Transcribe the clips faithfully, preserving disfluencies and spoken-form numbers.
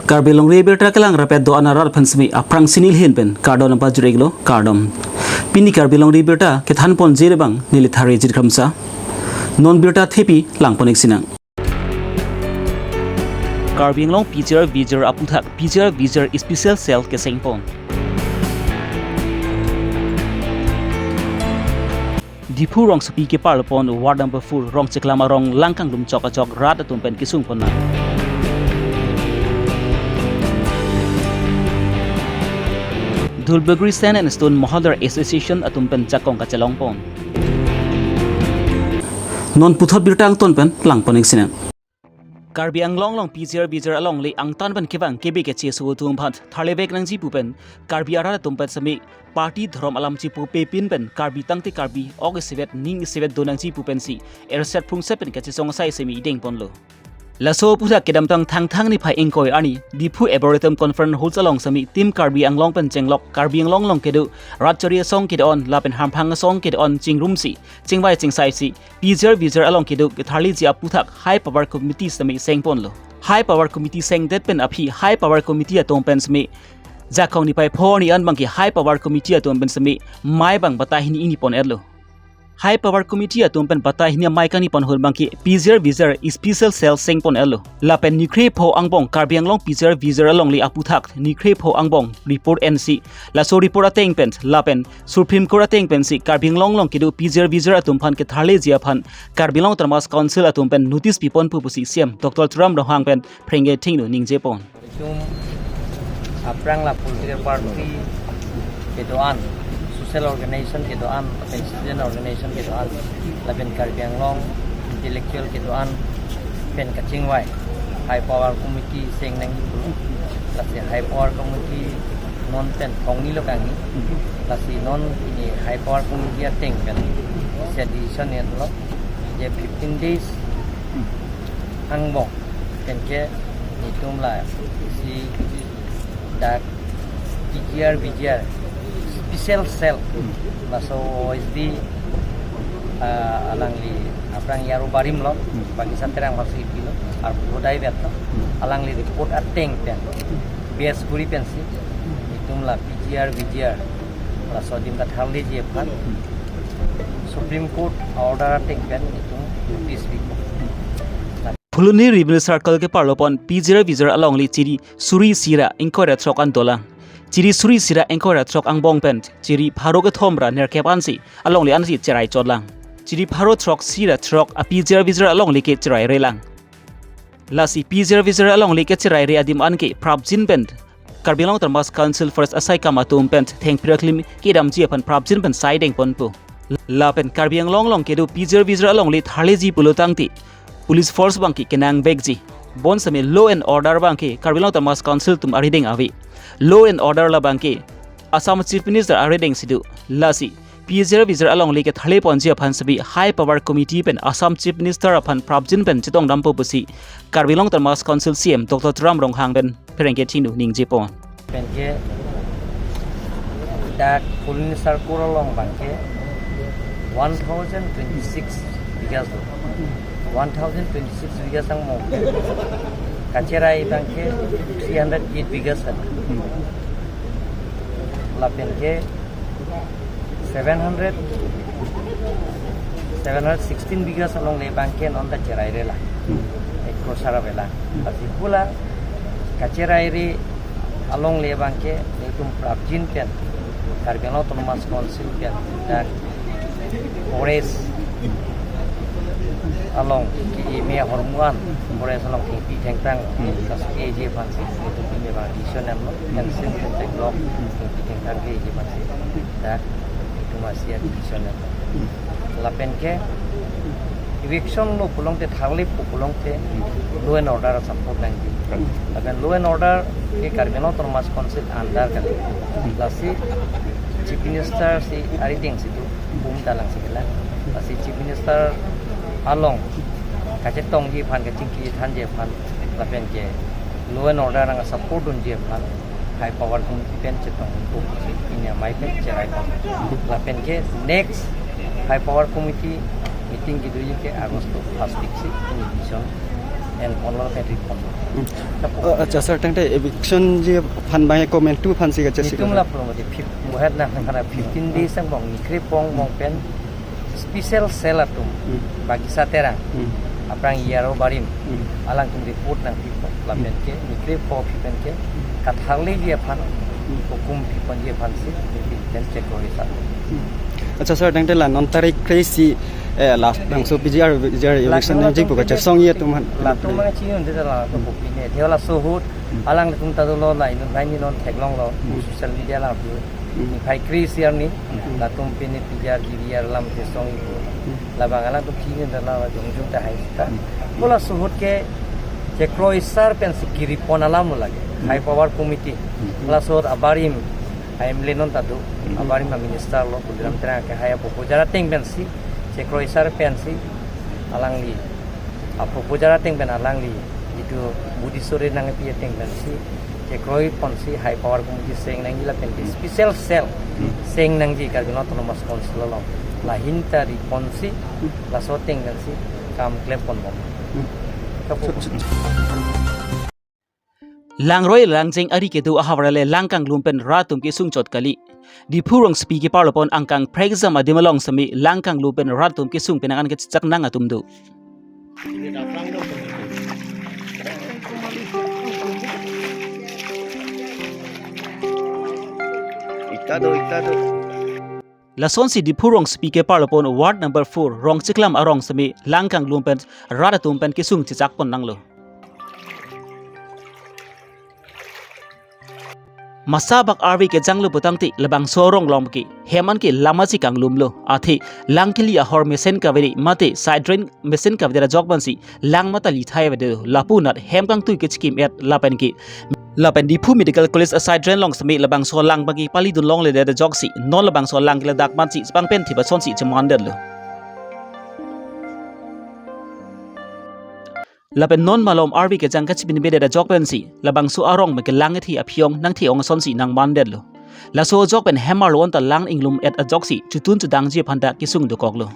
Karbi Longri Abirta kelang rapet do-an arat aphan semi aphrangsi neli ahin pen kardom nangpajir-iklo, kardom. Pini Karbi Longri Abirta kethan ponji abang neli Thari Jit Kramsa. Non birta thepi lang pon-ik sinang. Karbi Anglong P G R V G R aputhak P G R V G R Special Cell keseng pon. Diphu rongsopi keparlo pon Ward number four Rongcheklam arong Langkanglum chok achok rat atum pen kesung pon nang. Dhulbagri Sand and Stone Mahajar Association atum pen jakong kachelong pon. Non puthot birta angton pen lang pon-ik sinang. Karbi Anglong along P G R V G R alongle angtan pen kevang kebe kecheso atum aphan tharlevek nangji pu pen Karbi arat atum pen semi party dhorom alam chipupe pin pen Karbi tangte Karbi ok isivet ning isivet do nangji pu pensi erset phungset pen kachesong asai semi ideng ponlo. Laso aputhak kedamtang Thangthang niphai ingkoi arni Diphu Arboretum Conference Halls along semi Team Karbi Anglong pen chenglok Karbi Anglong along kedo rat chari asong kedo-an lapen hamphang asong kedo-an chingrumsi chingvai chingsaisi P G R V G R along kedo ketharliji aputhak High Power Committee semi seng ponlo. High Power Committee sengdet pen aphi High Power Committee atum pen semi jakong niphai pho arni an abangke High Power Committee atum pen semi mai abang batai hini ingni pon-etlo. High Power Committee atum pen batai hini amai kangni pon ahut abangke P G R V G R Special Cell seng pon-etlo. Lapen niphai pho angbong Karbi Anglong P G R V G R alongle aputhak niphai pho angbong report ensi laso report ateng pen lapen Supreme Court ateng pensi Karbi Anglong along kedo P G R V G R atum aphan ketharliji aphan Karbi Anglong Autonomous Council atum pen notice pipon pu pusi C E M Doctor Tuliram Ronghang pen pherangke thengno ningje pon. Itum aphrang la political party kedo-an, social organization kedo-an, lapen student organization kedo-an, lapen Karbi Anglong intellectual kedo-an pen kachingvai High Power Committee seng nangji pulo. Lasi High Power Committee non pen kongni lo kangni. Lasi non ini High Power Committee ateng pen isi decision enlo je fifteen days angbong penke itum la isi dak P G R V G R Special Cell, laso O S D, ah, alangli aphrang aro barim lo, bagi saterang masih pilo, ar budai bet lo, alangli report ateng pen base kuri pensi itum la P G R V G R laso adim katharliji aphan Supreme Court order ateng pen itum notice pipo. Phuloni Revenue Circle keparlo pon P G R V G R alongle chiri suri isi ra ingkoi ra throk an dolang. Chiri suri isi ra ingkoi ra throk angbong pen chiri pharo kethom ra nerkep ansi alongle ansi cherai chotlang. Chiri pharo throk isi ra throk a P G R V G R alongle ke cherai relang. Lasi P G R V G R alongle ke cherai re adim an ke prapjin pen Karbi Anglong Autonomous Council Forest asai kam atum pen thengphri aklim kedamji aphan prapjin pen sai deng ponpo. Lapen Karbi Anglong along kedo P G R V G R alongle tharliji pulo tangte police force abangke kenangvekji. Bonseme law and order abangke Karbi Anglong Autonomous Council atum arideng ave. Law and order la abangke Assam Chief Minister arideng si do. Lasi P G R V G R alongle ketharle ponji aphan semi High Power Committee pen Assam Chief Minister aphan prapjin pen chetong dampo pusi Karbi Anglong Autonomous Council C E M Doctor Tuliram Ronghang pen pherangke thengno ningje pon. Penke dak Phuloni Circle along abangke one thousand twenty-six bighas do. One thousand twenty-six bighas angbong kacherai abangke three hundred eight bighas kan. Lapenke seven hundred, seven hundred sixteen bighas alongle abangke non ta cherai relang. Ek ekor sara avelang. Lasi pu la kacherai re alongle abangke itum prapjin pen Karbi Anglong Autonomous Council pen dak forest along ke-eme ahormu an, forest along thengpi thengtang kasu ke-eji aphansi itum pini abang decision enlo, fencing pen block thengpi thengtang ke-eji aphansi dak itum asi a-decision enlo. Lapenke eviction lo pulote, tharle pu pulote law and order a-support nangji. Lapen law and order ke Karbi Anglong Autonomous Council under kan. Lasi Chief Minister si arideng si do, bum dalang si kelang. Lasi Chief Minister along kachetongji aphan, kachingki thanji aphan, lapenke law and order nang support dunji aphan High Power Committee pen chetong ko, pini amei pen cherai pon. Lapenke next High Power Committee meeting kedoji ke August first week si pini decision Enpon lo pen ripon. Hmm. Lapu. Oh, acha sir, tangte eviction ji aphan bang comment tu aphan si kachesi. Itum lapu mati fif-, muhat na kana fifteen days ang bang ni krepong bang pen special cell atum. Hmm. Bagisa Terang. Hmm. Aphrang Yaro Barim. Hmm. Alangtum report nangpipo. Lapen ke ni krepong pen ke katharli ji aphan. Hmm. Hukum pipon ji aphan si ni pen check kori sa. Hmm. Acha sir, tangte la non tarik kre-isi, eh, labangso P G R, P G R election nangji pu kachesong ji atum aphan. Latum mane chini unde la to kopi ne. Thela sohut, hmm, alanglitum ta dolo la inut lain non theklonglo, hmm, social media la pu. Hmm. Ni phai kre-isi arni, hmm, latum pini P G R, G B R alam chesong ji pu. Hmm. Labang alangtum chini unde la jongjung ta hai sita. Hmm. Pu la sohut ke chekroi sar pensi keripon alam lake. Hmm. High power committee. Hmm. La sohut abarim, M L A non ta do, hmm, abarim a minister lo, Tuliram Terang ke hai aproposal ateng pensi, chekroi sar pensi, alangli aproposal ateng pen alangli, itum budi sore nangpi ateng pensi, chekroi ponsi high power committee seng nangji lapen ke special cell, hmm, seng nangji Karbi Anglong Autonomous Council along. Lahin ta riponsi, hmm, laso ateng pensi, kam klem ponbom. Hmm. Kapu. Langroi langjeng ari kedo ahavar le lang kanglum pen rat atum kesung chot kali. Diphu rongsopi keparlo pon angkang phrekjam adim along semi lang kanglum pen rat atum kesung penang an kechechak nang atum do. Ita do, ita do. Lasonsi Diphu rongsopi keparlo pon ward number four Rongchiklam arong semi lang kanglum pen rat atum pen kesung chechak pon nanglo. Masa bak arve kejanglo putangte labangso arong along ke hem an ke lam asi kanglumlo, athe lang kili ahor mesen kaveri mate side drain mesen kaveri ajok pensi lang mata lithai avedet, lapu nat hem kangtui kechikim et lapen ke. Lapen Diphu Medical College a side drain along semi labangso lang bagi palidun longledet ajoksi non labangso lang ke ladak mansi chepangpen thip asonsi chemandetlo. Lapen non malom arve kejang kachipinbedet ajok pensi labangso arong pen ke lang ethi aphiong nangthi ong asonsi nangmandetlo. Laso ajok pen hem arlo anta lang inglum et ajoksi chutun chudangji aphan ta kesung dokoklo.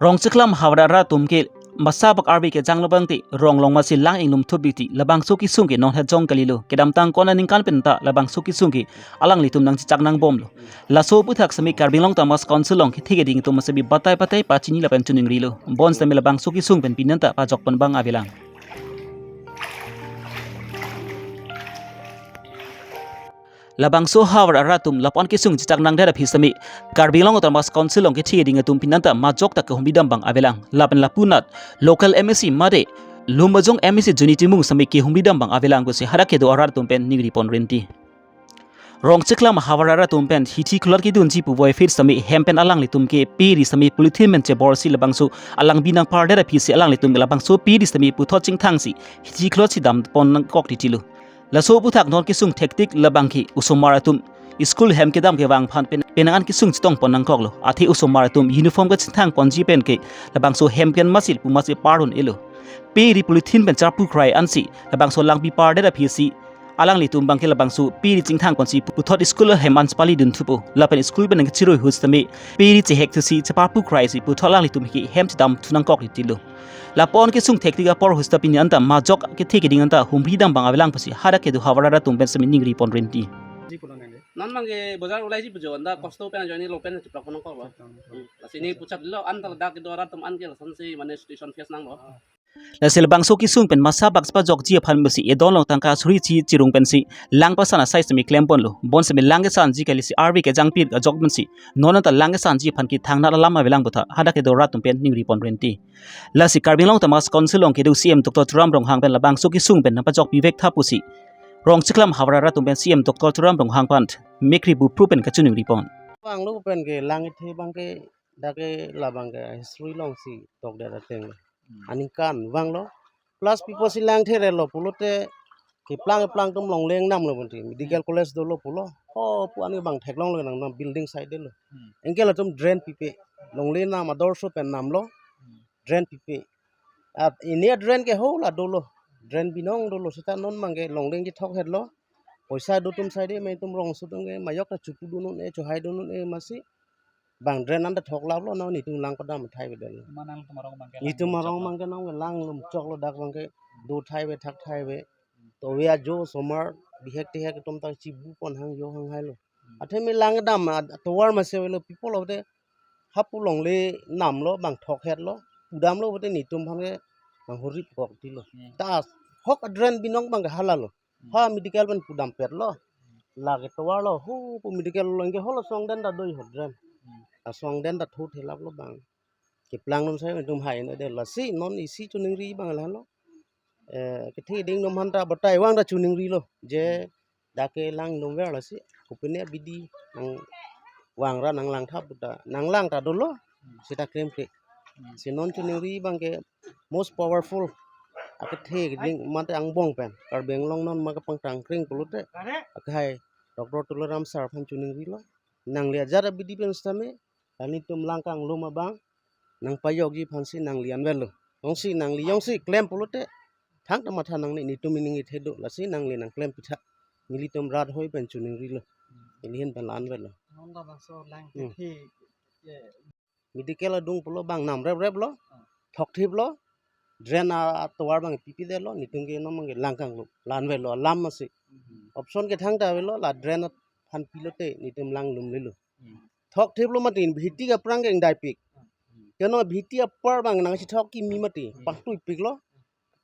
Rongchiklam havar arat atum ke masa bak arve kejanglo putangte rong along masi lang inglum thup biti labangso kesung ke non hejong kalilo, kedamtang konat aningkan pen ta labangso kesung ke alanglitum nangchechak nangbomlo. Laso aputhak semi Karbi Anglong Autonomous Council along kethe keding atum semi batai batai pachini lapen chiningrilo. Bonsitame labangso kesung pen pini anta pajok pon abang avelang. Labangso havar arat atum lapu-an kesung chechak nangdet aphi semi Karbi Anglong Autonomous Council along kethe keding atum pini anta majok ta kehumri dam abang avelang. Lapen lapu nat local M A C mate Lumbajong M A C Juni Timung semi kehumri dam abang avelang pusi hadak kedo arat atum pen ningri pon rinti. Rongchiklam havar arat atum pen hithi khlot kedunji puvoiphit semi hem pen alanglitum ke piri semi polythene pen cheborsi labangso alangbi nangpardet aphisi alanglitum labangso piri semi puthot chingthangsi hithi khlotsi dam pon nangkok titilo. Laso aputhak non kesung thektik labang ke osomar atum school hem kedam kevang aphan pen penang an kesung chetong pon nangkoklo. Athe osomar atum uniform kachingthang ponji pen ke labangso hem pen masi pu masi pardun elo. Piri polythene pen charpu krai ansi labangso alangbi pardet aphisi alanglitum abang ke labangso piri chingthang ponsi puthot school hem an chepalidun thupo. Lapen school pen nangchiroi ahut sitame piri chehek thusi cheparpu kraisi puthot alanglitum ke hem chedam thu nangkok titilo. Lapu-an kesung thektik apor ahut sita pini anta majok kethe keding anta humri dam abang avelang pusi hadak kedo havar arat atum pen semi ningri pon rinti. Non abang ke bazar ulaiji pu jo, anta kosto pen ajoine lo pen cheplak pon nangkoklo. Hmm. Lasi ne puchap lo, anta ladak kedo arat atum an ke lasonsi mane situation face nanglo. Lasi labangso kesung pen masa bak chepajokji aphan pusi edon along tangka suri chi chirung pensi lang pasan asai semi klem ponlo. Bonsitame lang kesanji kalisi arve kejangpik ajok pensi non anta lang kesanji aphan ke thangnat alam avelang putha hadak kedo arat atum pen ningri pon rinti. Lasi Karbi Anglong Autonomous Council along kedo C E M Doctor Tuliram Ronghang pen labangso kesung pen nangpajok pivek tha pusi Rongchiklam havar arat atum pen C E M Doctor Tuliram Ronghang aphan mekri bupru pen kachiningri pon. Bang lo pen ke lang ethe abang ke dak ke labang ke history alongsi tokdet ateng lo. Hmm. Aningkan vanglo. Plus pipo si lang the relo pulote keplang keplang atum longle nangnamlo bonti. Medical, hmm, college dolo pulo. Ho pu ani abang theklonglo nang building side lo. Hmm. Anke latum drain pipe. Longle nangnam ador so pen namlo. Hmm. Drain pipe. At ini drain ke ho la dolo. Drain binong dolo seta non abangke longleng chethok hetlo. Poisa do atum side ma itum rong sudong ke majok ta chupudun un-e, chohaidun un-e masi. Bang drain anta thoklaplo, non netum lang padam thai avedetlo. Manang tum arong abangke lang Netum tum arong choklo. Abangke nang lang lum choklo, dak abangke do thai ave, thak thai ave. To ave ajo osomar bihek tehek atum ta chibu pon hangjo hanghailo. Hmm. Athe me lang dam a-, atovar masi avelo, people of the hapu longle namlo, bang thok hetlo, pudamlo pute netum aphan ke bang hurip kok tilo. Hmm. Ta hok drain binong abangke halalo. Hmm. Ha medical pen pudam petlo. Lake tovar lo, hu pu medical lo, anke holo song den ta do ho drain. Hmm. Asong den ta thut helaplo bang. Keplang atum sai atum hai na de lasi non isi choningri abang lalo. Eh, kethe ding atum aphan ta batai vang ta choningrilo. Je Hmm. dak ke lang atum ver lasi. Kopine abidi nang vang ra nang lang tha puta. Nang lang ta dolo. Hmm. Seta klemkle. Hmm. Si non choningri abangke most powerful. Akethe ding mate angbong pen. Karbi Anglong non ma kepangtang kring pulote. Akhai Doctor Tuliram sir aphan choningrilo. Nangli ajat abidi pen sitame. Kali netum lang kanglum abang nang pajokji aphansi nangli anvetlo. Jongsi nangli jongsi klem pulote thangta matha nangne, netum ining ithe do, lasi nangli nang klem pitha. Nelitum rat hoi pen choningrilo. Neli ahin pen la anvetlo. Nonda bangso lang Hmm. kethe, ye. Medical adung pulo bang nam rep rep lo. Hmm. Thok thip lo. Drain a, atovar abang pipi detlo, netum ke non abangke lang kanglum. La anvetlo, alam masi. Hmm. Option ke thangta avelo, la drain aphan pilote netum lang lumlelo. Hmm. Thok thiplo mati, bhiti ke aphrang ke ingdaipik. Hmm. Keno bhiti apar abang nang chethok kimi mati, Hmm. pangtuipiklo.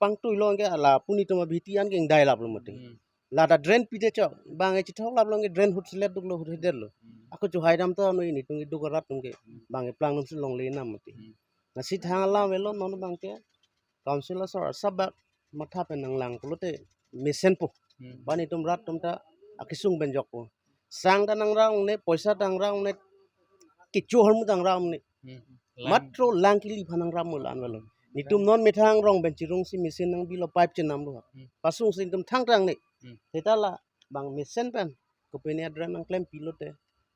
Pangtuilo anke lapu netum abhiti an ke ingdailaplo mati. Hmm. Lata drain pite chok, bang chethok laplo anke drain hut selet duklo, hut hedetlo. Hmm. Ako chohai dam ta noi netum keduk arat atum ke, Hmm. bang plang atum si longle nam mati. Hmm. Lasi thang alam avelo, non abangke Council asor asabak matha pen nang lang pulote mesenpo. Hmm. Ba netum rat atum ta akesung pen jokpo. Sang ta nang ra ungne, poisa ta nang ra ungne, kecho ahormu ta nang ra ungne. Hmm. Lang. Matro lang kili aphan nang ra mo la anvetlo. Netum non methang rong pen chirungsi machine nang bilo, pipe chenamlo. Hmm. Pasungsi netum thangta nangne. Hmm. Seta la bang mesen pen kopine drain nang klem pilote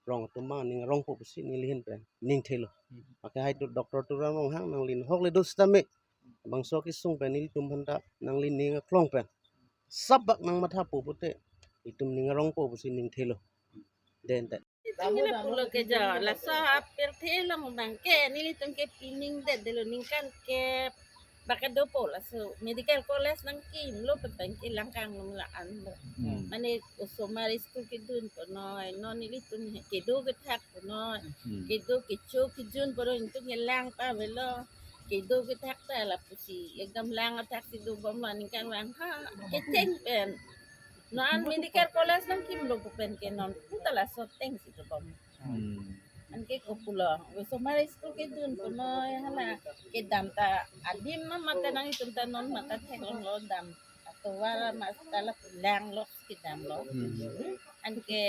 rong atum abang ning arongpo pusi neli ahin pen ning thelo. Hmm. Akhai tu Doctor Tuliram Ronghang nangli nahok le do sitame bangso kesung pen nelitum aphanta nangli ning aklong pen sabak nang mathapo pute itum ning arongpo pusi ning thelo. Den ta. Neli pulo ke jo, laso apirthe along abangke nelitum ke pining det detlo, ningkan ke baka dopo laso medical college nangkimlo pen abangke lang kanglum la-an lo. Hmm. Mane osomar school kedun ponoi, non nelitum kedo kethak ponoi, Hmm. kedo kecho kejun ponoi, netum ke lang ta avelo, kedo kethak ta lapusi, ekdom lang athak si dobomlo, ningkan vang ha kecheng pen. Non medical college nangkimlo pu pen ke non puta laso ateng si dobom. Hmm. Anke kopulo, osomar school kedun ponoi hala kedam ta adim ma mate nanglitum ta non mate theklonglo dam. Atovar ma ta la langlo kedamlo. Hmm. Anke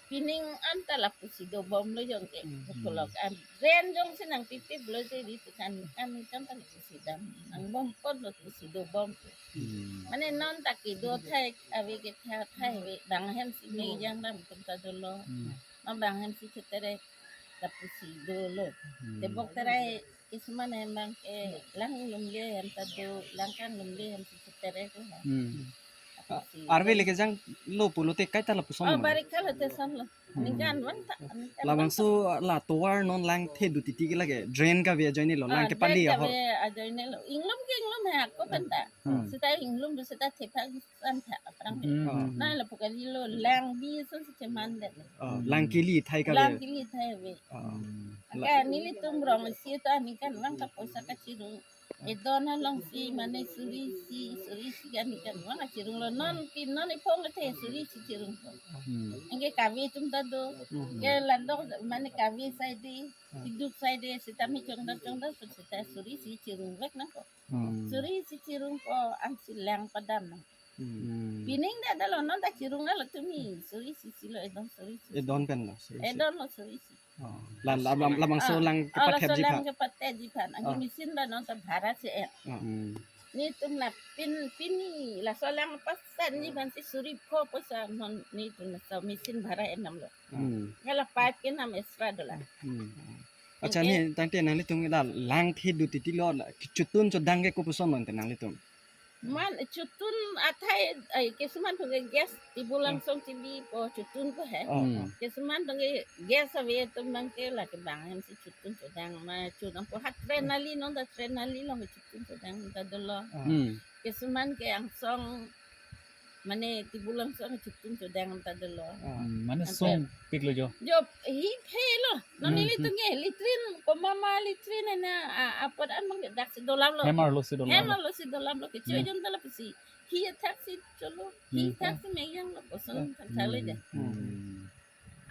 pining anta lapusi dobomlo jong ke. Hmm. Kopulo an drain jongsi nangpipiplo je di tu kan, kan, kan ta lapusi dam. Angbong apotlo pusi dobom. Hmm. Mane non ta kedo thai ave, kethak thai ave, bang hem si me jang dam atum ta dolo. Hmm. Ma bang hem si chetere lapusi dolo. Hmm. Tebok terai kisuman hem abangke lang lumle hem ta do, lang kanglumle hem si chetere ko ha. Hmm. Lapusi Arve dolo. Leke janglo pulote kaita lapuson Oh, lo. Barikha lote sonlo. Hmm. Ningkan vang ta, ningkan vang ta. Labangso la tovar non lang the dutiti ke lake drain kave ajoinelo, lang Ah, kepali drain ahor. Kave ajoinelo. Inglum ke inglum he ako pen ta. Hmm. Seta inglum do seta thepha san tha aphrang ke. Hmm. Na lapu kalilo lang bi ason si cheman det. Oh, lang kili thai kave. Lang kili thai ave. Oh. Hmm. Anke nelitum rong isi ta ningkan vang ta poisa kachirung. Edon alongsi mane suri isi, suri isi kan ningkan vang kachirunglo. Non pin non iphong athe suri isi chirungpo. Hmm. Anke kave atum ta do. Hmm. Ke landok mane kave side, Hmm. keduk side, seta me chongdar chongdar seta suri isi chirungvek nangpo. Hmm. Suri isi chirungpo, ansi lang padam nang. Hmm. Pining det detlo, non ta chirung detlo tumi. Suri isi lo, edon suri isi. Edon pen lo, suri isi. Edon lo suri isi. Oh. Lan, lam, lam, labangso Ah, lang ah, kepathetji laso aphan. Lang kepathetji aphan. Anke Oh. machine ba non ta bhara si et. Oh. Hmm. Netum la pin, pini, laso lang pasanji aphan si suri pho poisa non netum laso machine bhara enamlo. Hmm. Ngala pipe kenam extra dola. Hmm. Accha, Anke ni tangte nanglitum la lang the dutiti lo la kechotun chodang ke kopuson lo ante nanglitum. Man chotun athai, ai, kesuman atum ke gas table angsong chebipo, chotun ko he. Oh, Hmm. oh. Kesuman atum ke gas ave atum abang ke lake bang hem si chotun chodang ma chodang po, ha train Hmm. ali, non ta train ali along chotun chodang ta dolo. Oh. Hmm. Kesuman ke angsong, mane table angsong chotun chodang ta dolo. Oh. Hmm, mane Ante songpiklo jo. Jo, hi phe lo. Non Hmm, neli hmm. atum ke latrine, komat ma latrine na, a, apot an abang ke dak si dolamlo. Hem arlo si dolamlo. Hem arlo si dolamlo. Kecho Hmm. jon ta lapusi. Hi athak si cholo. Hi Hmm. athak si meyang lo, koson Hmm. thakthak le ja. Hmm.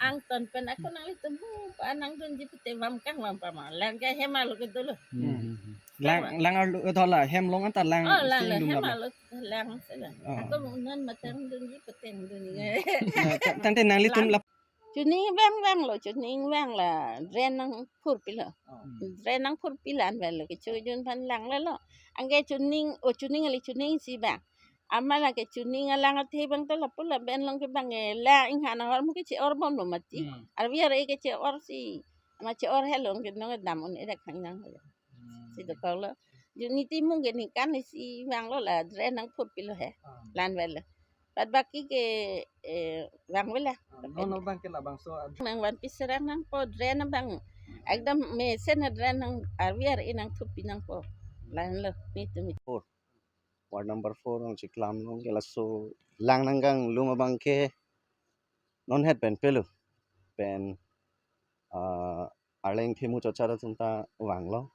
Angton pen ako nanglitum hu, pa nangdunji pute vam kang vam pa ma. Lang ke hem arlo ke dolo. Hmm. Hmm. Lang, lang arlo ke dola, hem along anta lang Oh, lang sing lo, dum hem dola. arlo lang sila. Oh. Ako non matang dunji pute dunji. Hmm. Nah, ta-, tangte nanglitum Lang. lap- Chuning vang vanglo, chuning vang la drain nangphurpilo. Oh. Hmm. Drain nangphurpi la-an vanglo, kecho jon aphan lang lelo. Anke chuning, o chuning ali chuning si bang. Amat lake chuning alang athe abang ta lapu lapen along ke bang e la inghan ahormu ke che-or bomlo mati. Hmm. Arvi ar-e ke che-or si. Amat che-or he along ke nong dam un-e dak thang nang. Hmm. Si dokoklo. Juni timung ke ningkan isi vanglo la drain nangphurpilo he. Ah. La-an vanglo. Bad baki ke, eh, vang vela. Ah, non abang ke labangso ad- Nangvanpi serang nangpo drain abang. Ekdom mesen drain nang arvi ar-e nangthurpi nangpo. La-anlo, nitum. Four. Ward number four along chiklam along ke laso lang nangkanglum abang ke non het pen pelo. Pen, ah, Arleng Phemu Chochar atum ta vanglo.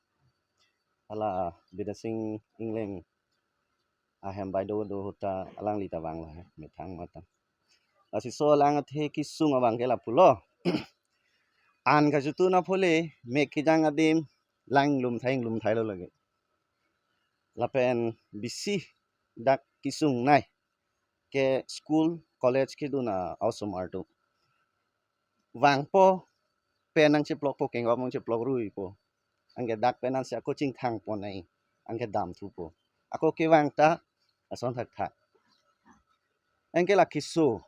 Hala Bidya Sing Engleng ahem bai do do ahut ta alangli ta vanglo he, methang mata. Lasi laso lang athe kesung abang ke lapulo. An kachotun aphu le, mek kejang adim, lang lum thai, lum thailo lake. Lapen bisi dak kesungnei ke school, college kedun a-osomar atum. Vangpo, pen nangcheplokpo, kengop nangcheplok ruipo. Anke dak pen ansi ako chingthang ponnei. Anke dam thupo. Ako kevang ta, ason thakthak. Anke la keso,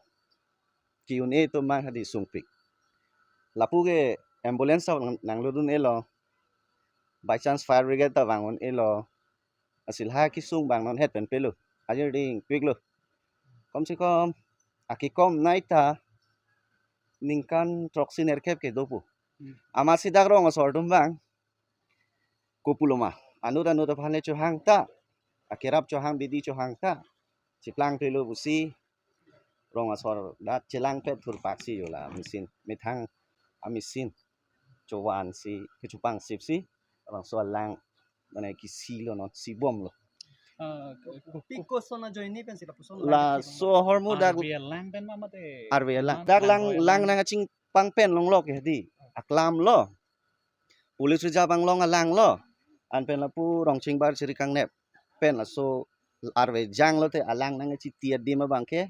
ke-un-e atum abang hadi sungpik. Lapu ke ambulance ta nang, nanglodun-elo. By chance fire brigade ta vang un-elo. Lasi la kesung abang non het pen pelo. Ajir dingpiklo. Kom se kom, akekomnei ta ningkan throksi nerkep ke dopo. Hmm. Amatsi dak rong asor atum abang, kopulo ma. Anut anut aphan le chohang ta. Akerap chohang, bidi chohang ta. Chiplang pelo pusi rong asor dak chelangpet thurpaksi jo la machine. Methang a-machine chovan si, kechopangsip si, rong so lang, mane kesilo non, sibomlo. Ah, ko-, ko-, Pik koson ajoine pensi lapuson lang Laso ahormu dak arve alang pen ma mate arve alang. man Dak lang lang, arve lang alang. nangkachingpang pen longlo ke di. Aklam lo. Police reserve anglong alang lo. Anpen lapu Rongchingbar Chirikangnep pen laso arve janglo te alang nangkachiti adim abang ke.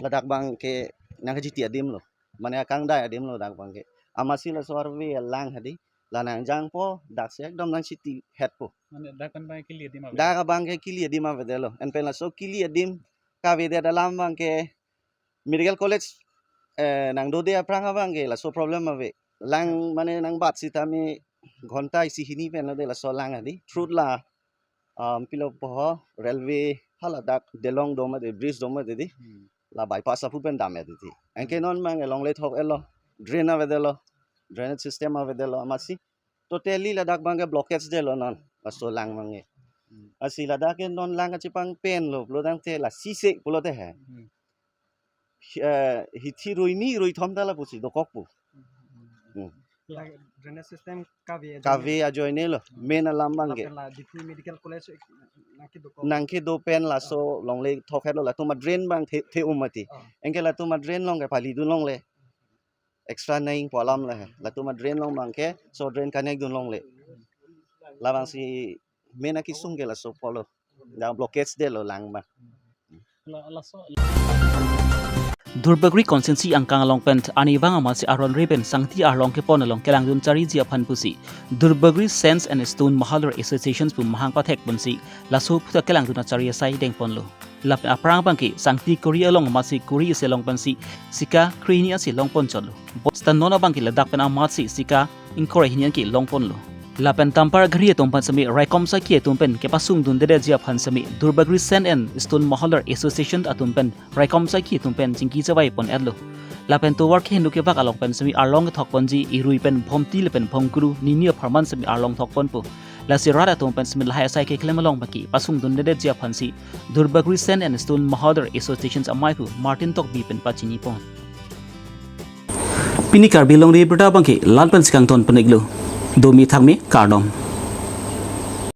Ladak abang ke nangkachiti adim lo. Mane akangdai adim lo dak abang ke. Amatsi laso arve alang hadi. La nangjangpo, dak si ekdom nangchiti hetpo. Mane dak kan abang ke kili adim ave. Dak abang ke kili adim avedetlo. Anpen laso kili adim kavedet alam abang ke Medical College, eh, nangdode aphrang abang ke laso problem ave. Lang mane nangbat sitame ghonta isi hini pen lo de laso lang hadi. Through la, um, pilo poho railway hala dak delong do mate, bridge do mate di. Hmm. La bypass aphu pen dam ya di. Anke non abang ke longle thok-etlo. Drain avedetlo. Drainage system avedetlo amatsi. Totally ladak abang ke blockage detlo non. Laso lang abang ke. Hmm. Lasi ladak ke non lang kachepang pen lo pulo tangte la sise pulote he. Hmm. Hi-, eh, hithi rui ni rui thom ta lapusi dokokpo. Hmm. La drainage system kave ajoine. Kave ajoine lo. Hmm. Main alam abang ke. Lapen la Diphu Medical College nangkedo ko. Nangkedo pen laso Oh. longle thok-etlo latum a-drain abang the, the-um mati. Oh. Anke latum a-drain along ke palidun longle. Extra nangpo alam le. Latum a-drain along abang ke, so drain connect dun longle. Labangsi main akesung ke laso pulo. Dak blockage detlo lang abang. La, laso Duarbagori constituency angkang along pen arnivang amatsi aron re pen sangti arlong kepon along kelangdun chariji aphan pusi Duarbagori Sand and Stone Mahalar Association pu mahang pathek ponsi laso aphuthak kelangdun achari asai dengponlo. Lapen aphrang abang ke sangti kori along amatsi kori isi along pensi sika krehini asi longpon chotlo. Seta non abang ke ladak pen amatsi sika ingkoi ra hini an ke longponlo. Lapen tampar gari atum pen semi raikom saki atum pen kepasung dundedetji aphan semi Durbagri Sand and Stone Mahalar Association atum pen raikom saki atum pen chingki chavai pon-etlo. Lapen tovar kehingno kevak along pen semi arlong kethok ponji irui pen Bhomti lapen Bhomkuru nini apharman semi arlong thok ponpo. Lasi rat atum pen semi lahai asai keklem along baki pasung dundedetji aphansi Durbagri Sand and Stone Mahalar Association amei aphu Martin Tokbi pen pachini pon. Pini Karbi Longri Abirta abangke la-an pensi kangton pon-iklo. Domi thakmi kardom.